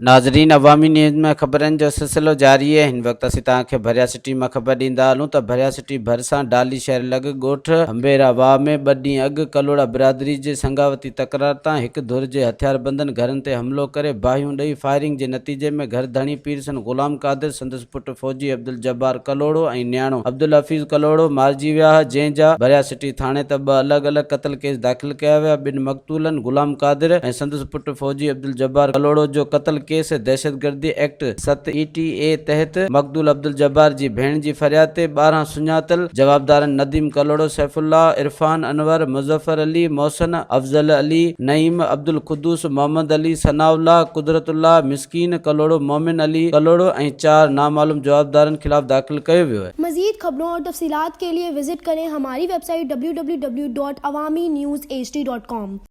ناظرين عوامي نيوز ۾ خبرن جو سلسلو جاري آهي هن وقت اسين توهان کي ڀريا سٽي مان خبر ڏيندا هلون ته ڀريا سٽي ڀرسان ڊالي شهر لڳ ڳوٺ همبيرا واهه ۾ ٻه ڏينهن اڳ ڪلهوڙا برادري جي سنگاوتي تڪرار تان هڪ ڌر جي هٿياربندن گهرن تي حملو ڪري باهيون ڏئي فائرنگ جي نتيجي ۾ گهر ڌڻي پيرسن غلام قادر سندس پٽ فوجي عبدالجبار ڪلهوڙو ۽ نياڻو عبدالحفيظ ڪلهوڙو مارجي ويا جنهن جا ڀريا سٽي ٿاڻي ته ٻه الڳ الڳ قتل ڪيس داخل ڪيا ويا ٻن مقتولن غلام قادر ۽ سندس پٽ فوجي عبدالجبار ڪلهوڙو جو قتل ڪيس دهشتگردي ايڪٽ ست اي ٽي اي تحت مقتول عبدالجبار جي ڀيڻ جي فرياد تي 12 سڃاتل جوابدارن نديم ڪلهوڙو، سيف الله، عرفان انور، مظفر علي، محسن، افضل علي، نعيم، عبدالقدوس، محمد علي، ثناء الله، قدرت الله، مسڪين ڪلهوڙو، مومن علي ڪلهوڙو ۽ چار نامعلوم جوابدارن خلاف داخل ڪيو ويو. مزيد خبرون اور تفصيلات کے لئے وزٽ ڪرين ھماري website W W W dot Awami news H D dot com.